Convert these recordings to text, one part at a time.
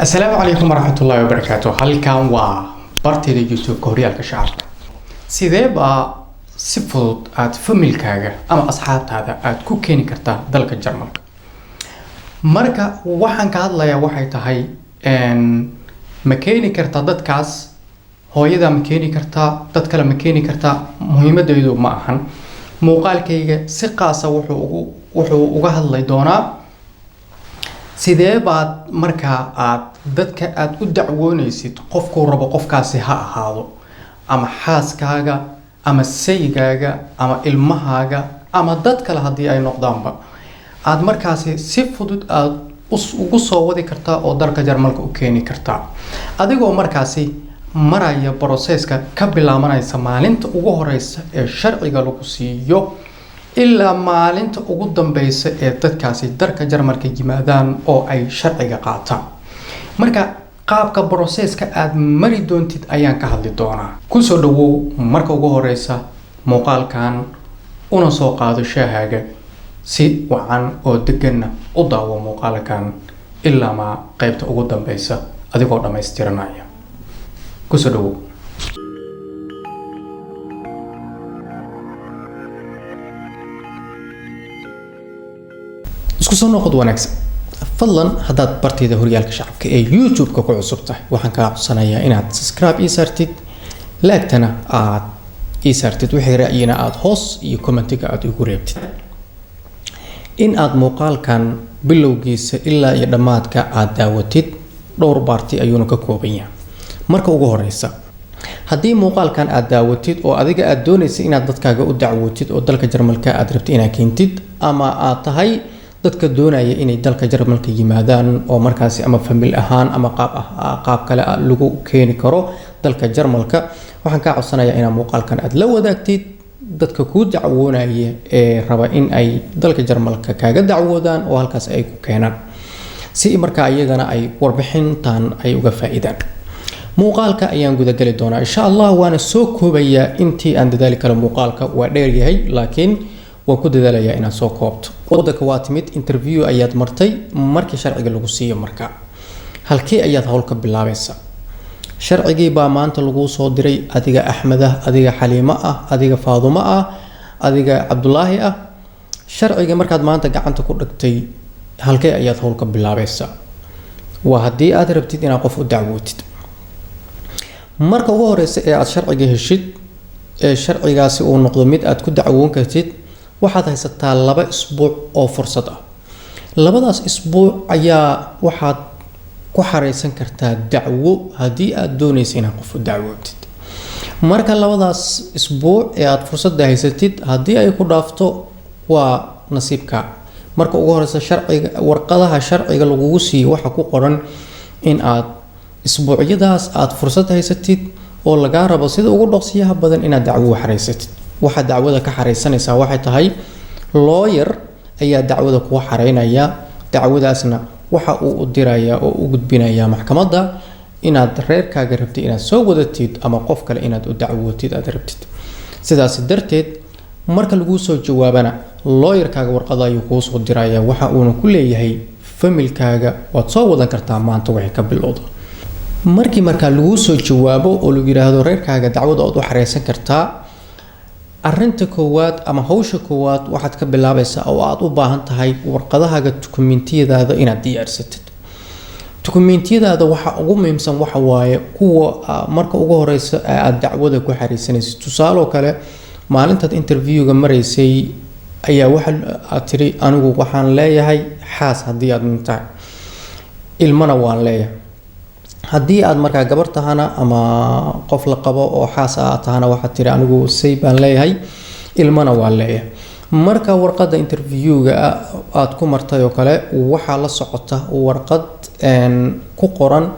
Asalaamu calaykum waraxmatullaahi wabarakaatu. Halkan waa bartayda YouTube-ka Horyaalka Shacabka. Sidee baa si fudud aada familkaaga ama asxaabtaada aada ku keeni kartaa dalka Jarmalka? Marka waxaan ka hadlayaa waxay tahay, ma keeni kartaa dadkaas? Hooyada ma keeni kartaa? Dad kale ma keeni kartaa? Muhiimadaydu ma ahan. Muuqaalkayga si qaasa wuxuu uga hadlay doonaa sidee baad markaa aad dadka aada u dacwoonaysid, qofkuu rabo qofkaasi ha ahaado, ama xaaskaaga ama saygaaga ama ilmahaaga ama dad kale haddii ay noqdaanba, aada markaasi si fudud aada ugu soo wadi kartaa oo dalka Jarmalka u keeni kartaa, adigoo markaasi maraya process-ka ka bilaabanaysa maalinta ugu horeysa ee sharciga lagu siiyo ilaa maalinta ugu dambeysa ee dadkaasi dalka Jarmalka yimaadaan oo ay sharciga qaataan. Marka qaabka process-ka aada mari doontid ayaan ka hadli doonaa. Kusoo dhawow marka ugu horeysa muuqaalkan, una soo qaado shaahaaga, si wacan oo deganna u daawo muuqaalkan ilaa maa qeybta ugu dambeysa adigoo dhammaystiranaya. Kusoo dhawow. Isku soo noqod wanaagsan. Fadlan, haddaad bartayda Horyaalka Shacabka ee YouTube-ka ku cusub tahay, waxaan kaa codsanayaa inaad subscribe ii saartid, like-tana aad ii saartid, wixii ra'yina aada hoos iyo comment-iga aada igu reebtid, in aad muuqaalkan bilowgiisa ilaa iyo dhammaadka aada daawatid. Dhowr part ayuuna ka kooban yahay. Marka ugu horeysa, haddii muuqaalkan aada daawatid oo adiga aada doonaysa inaad dadkaaga u dacwootid oo dalka Jarmalka aada rabtid inaad keentid, ama aad tahay dadka doonaya inay dalka Jarmalka yimaadaan oo markaasi ama famil ahaan ama qaab qaab kale lagu keeni karo dalka Jarmalka, waxaan kaa codsanayaa inaad muuqaalkan aada la wadaagtid dadka kuu dacwoonaya ee raba in ay dalka Jarmalka kaaga dacwoodaan oo halkaas ay ku keenaan, si markaa iyagana ay warbixintan ay uga faa-iidaan. Muuqaalka ayaan gudageli doonaa insha Allah, waana soo koobayaa intii aan dadaali karo. Muuqaalka waa dheeryahay, laakiin waan ku dadaalayaa inaan soo koobto. Wadanka waa timid, interview ayaad martay. Markii sharciga lagu siiyo, markaa halkee ayaad hawl ka bilaabaysaa? Sharcigii baa maanta laguu soo diray, adiga Axmed ah, adiga Xaliimo ah, adiga Faadumo ah, adiga Cabdulaahi ah. Sharciga markaad maanta gacanta ku dhigtay, halkee ayaad hawl ka bilaabaysaa? Waa haddii aad rabtid inaad qof u dacwootid. Marka ugu horeysa ee aada sharciga heshid, ee sharcigaasi uu noqdo mid aad ku dacwoon kartid, waxaad haysataa 2 isbuuc oo fursad ah. Labadaas isbuuc ayaa waxaad ku xareysan kartaa dacwo haddii aada doonaysa inaad qof u dacwootid. Marka labadaas isbuuc ee aada fursadda haysatid haddii ay ku dhaafto, waa nasiibka. Marka ugu horeysa, sharciga, warqadaha sharciga lagugu siiyo waxaa ku qoran in aad isbuucyadaas aada fursad haysatid oo lagaa rabo sida ugu dhaqsiyaha badan inaad dacwo xareysatid. Waxaad dacwada ka xareysanaysaa waxay tahay, lawyer ayaa dacwada kuu xareynaya. Dacwadaasna waxa uu u dirayaa oo u gudbinayaa maxkamadda inaad reerkaaga rabtid inaad soo wadatid ama qof kale inaad u dacwootid aad rabtid. Sidaas darteed, marka laguu soo jawaabana, lawyerkaaga warqada ayuu kuu soo diraya. Waxa uuna ku leeyahay, familkaaga waad soo wadan kartaa maanta waxay ka bilowda. Markii markaa laguu soo jawaabo oo lagu yidhaahdo reerkaaga dacwada ood u xareysan kartaa, arinta koowaad ama hawsha koowaad waxaad ka bilaabaysaa oo aada u baahan tahay warqadahaaga, dukumentiyadaada inaad diyaarsatid. Dukumentiyadaada waxa ugu muhiimsan waxa waaye kuwa marka ugu horeysa ee aada dacwada ku xareysanaysid. Tusaaloo kale, maalintaad interviewga maraysay ayaa waxa aad tiri, "Anigu waxaan leeyahay xaas," haddii aad nin tahay, "ilmana waan leeyahay." Haddii aad markaa gabar tahana ama qof la qabo oo xaas aad tahana, waxaad tiri, "Anigu say baan leeyahay, ilmana waan leeyahay." Marka warqadda interviewga aad ku martay oo kale waxaa la socota warqad ku qoran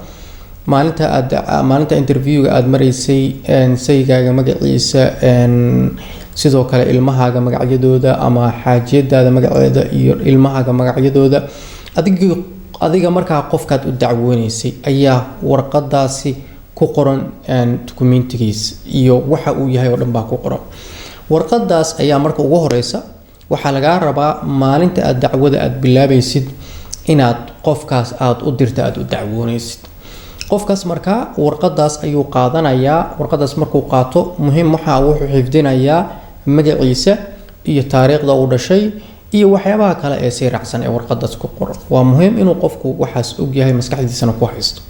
maalinta aad maalinta interviewga aada maraysay saygaaga magaciisa, sidoo kale ilmahaaga magacyadooda ama xaajiyadaada magaceeda iyo ilmahaaga magacyadooda. Adiga markaa qofkaad u dacwooneysay ayaa warqadaasi ku qoran, dukumentigiis iyo waxa uu yahay oo dhan baa ku qoran warqadaas. Ayaa marka ugu horeysa waxaa lagaa rabaa maalinta aad dacwada aada bilaabaysid inaad qofkaas aada u dirta aada u dacwoonaysid. Qofkaas markaa warqadaas ayuu qaadanayaa. Warqadaas markuu qaato, muhiim waxa wuxuu xifdinayaa magaciisa iyo taariikhda uu dhashay iyo waxyaabaha kale ee sii raacsan ee warqadaas ku qoran. Waa muhiim inuu qofku waxaas ogyahay, maskaxdiisana ku haysto.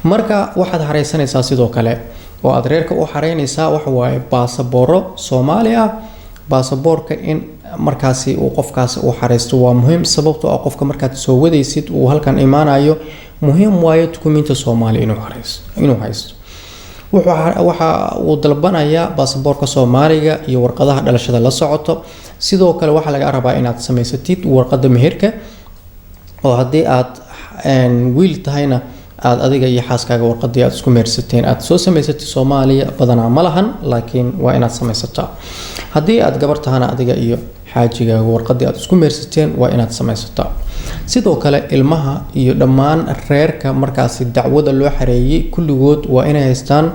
Marka waxaad xareysanaysaa sidoo kale oo aad reerka u xareynaysaa waxa waaye baasabooro Soomaali ah. Baasaboorka in markaasi uu qofkaasi uu xareysto waa muhiim, sababtoo ah qofka markaad soo wadaysid uu halkan imaanayo, muhiim waayo dukumiinta Soomaaliya inuu xareysto, inuu haysto. Waxa uu dalbanayaa baasaboorka Soomaaliga iyo warqadaha dhalashada la socoto. Sidoo kale waxaa laga rabaa inaad samaysatid warqada meherka, oo haddii aad wiil tahayna aad adiga iyo xaaskaaga warqadii aad isku mehersateen aad soo samaysatid. Soomaaliya badanaa ma lahan, laakiin waa inaad samaysataa. Haddii aad gabar tahana, adiga iyo xaajigaaga warqadii aad isku mehersateen waa inaad samaysataa. Sidoo kale ilmaha iyo dhammaan reerka markaasi dacwada loo xareeyay kulligood waa inay haystaan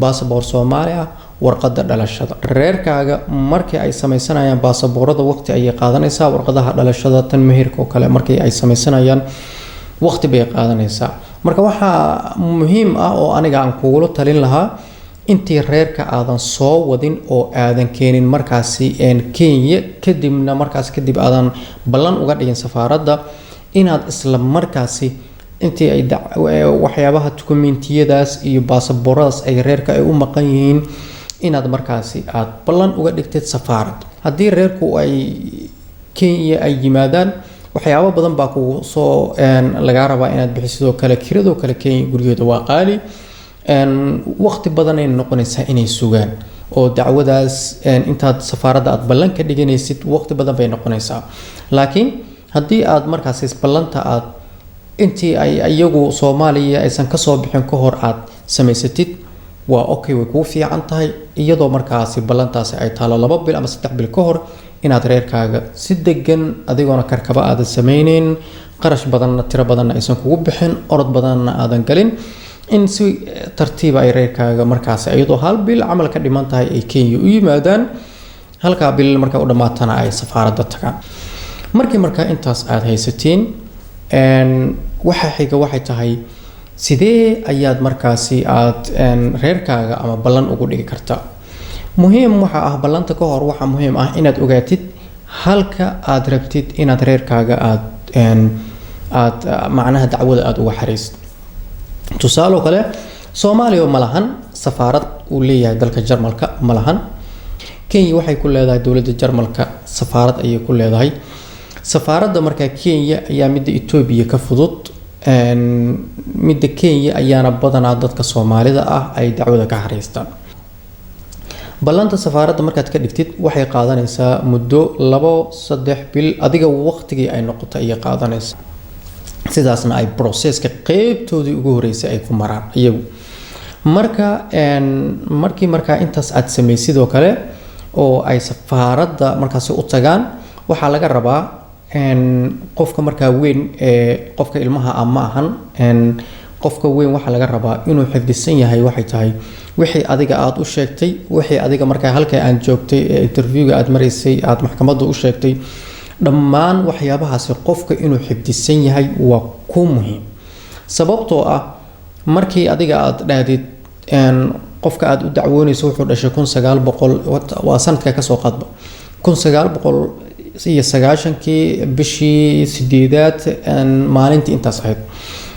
baasaboor Soomaali ah, warqada dhalashada. Reerkaaga markii ay sameysanayaan baasaboorada waqti ayay qaadanaysaa, warqadaha dhalashada, tan meherka oo kale markii ay sameysanayaan waqti bay qaadanaysaa. Marka waxaa muhiim ah oo aniga aan kugula talin lahaa, intii reerka aadan soo wadin oo aadan keenin markaasi Kenya, kadibna markaas kadib aadan ballan uga dhigin safaaradda, inaad isla markaasi intii ay waxyaabaha dukumentiyadaas iyo baasabooradaas ay reerka ay u maqan yihiin, inaad markaasi aad ballan uga dhigtid safaarad. Haddii reerku ay Kenya ay yimaadaan, waxyaabo badan baa kugu soo lagaa rabaa inaad bixiso. Sidoo kale kiradoo kale Kenya guryaheeda waa qaali, waqti badanay noqonaysaa inay sugaan oo dacwadaas intaad safaaradda aad ballan ka dhiganaysid waqti badan bay noqonaysaa. Laakiin haddii aad markaasi ballanta aad intii ay iyagu Soomaaliya aysan kasoo bixin ka hor aad samaysatid, waa okay, way kuu fiican tahay, iyadoo markaasi ballantaasi ay taalo 2 bil ama 3 bil ka hor inaad reerkaaga si degan, adigoona karkaba aadan sameyneyn, qarash badanna tiro badanna aysan kugu bixin, orod badanna aadan galin, in si tartiiba ay reerkaaga markaasi iyadoo hal bil camal ka dhiman tahay ay Kenya u yimaadaan, halkaa bil marka u dhammaatana ay safaaradda tagaan. Markii markaa intaas aada haysatiin, waxa xiga waxay tahay sidee ayaad markaasi aad reerkaaga ama ballan ugu dhigi kartaa? Muhiim waxa ah, ballanta ka hor waxaa muhiim ah inaad ogaatid halka aad rabtid inaad reerkaaga aad macnaha dacwada aada uga xariisid. Tusaale kale, Soomaaliya ma lahan safaarad uu leeyahay dalka Jarmalka, ma lahan. Kenya waxay ku leedahay dowladda Jarmalka safaarad ayay ku leedahay. Safaaradda markaa Kenya ayaa midda Etoobiya ka fudud. Midda Kenya ayaana badanaa dadka Soomaalida ah ay dacwada ka xariistaan. Ballanta safaaradda markaad ka dhigtid waxay qaadanaysaa muddo 2-3 bil, adiga waqtigii ay noqoto ayay qaadanaysaa. Sidaasna ay processka qeybtoodii ugu horeysay ay ku maraan iyagu. Marka markii markaa intaas aad sameysid oo kale oo ay safaaradda markaasi u tagaan, waxaa laga rabaa qofka markaa weyn ee qofka ilmaha ah ma ahan, qofka weyn waxaa laga rabaa inuu xifdisan yahay waxay tahay wixii adiga aada u sheegtay, wixii adiga markaa halka aan joogtay ee interviewga aad maraysay aad maxkamadda u sheegtay. Dhammaan waxyaabahaasi qofka inuu xifdisan yahay waa ku muhiim, sababtoo ah markii adiga aad dhahdid qofka aad u dacwoonayso wuxuu dhashay 1900, waa sanadka kasoo qaadba, 1990-kii bishii sideedaad maalintii intaas ahayd,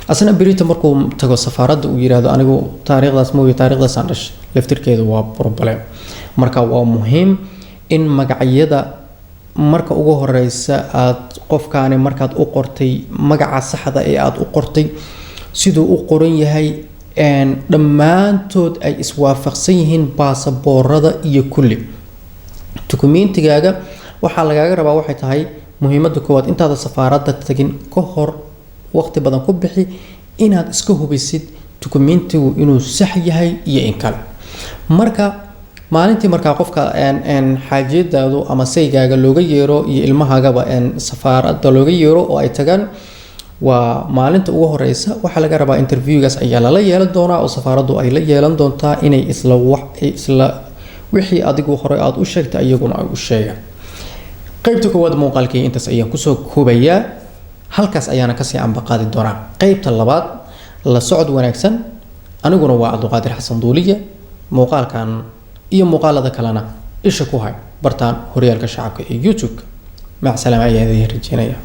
asna berita markuu tago safaaradda uu yiraahdo anigu taariikhdaas mooye taariikhdaasaan dhashay, laftirkeedu waa problem. Marka waa muhiim in magacyada marka ugu horeysa aad qofkaani markaad u qortay magaca saxda ee aad u qortay siduu u qoran yahay dhammaantood ay iswaafaqsan yihiin baasaboorada iyo kulli dukumeentigaaga. Waxaa lagaaga rabaa waxay tahay muhiimadda koowaad, intaada safaaradda tagin ka hor waqti badan ku bixi inaad iska hubisid dukumentigu inuu sax yahay iyo in kale. Marka maalintii markaa qofka xaajiyadaadu ama saygaaga looga yeero iyo ilmahaagaba safaaradda looga yeero oo ay tagaan, waa maalinta ugu horeysa. Waxaa laga rabaa interviewgaas ayaa lala yeelan doonaa oo safaaraddu ay la yeelan doontaa inay isla wax isla wixii adigu hore aada u sheegtay iyaguna ay u sheegaan. Qaybta koowaad muuqaalkii intaas ayaan kusoo koobayaa. Halkaas ayaana kasii ambaqaadi doonaa qeybta labaad. La socod wanaagsan. Aniguna waa Cabduqaadir Xasan Duuliye. Muuqaalkan iyo muuqaalada kalena isha ku hay bartaan Horyaalka Shacabka ee YouTube-ka. Mac salaama ayaa idin rajeynaya.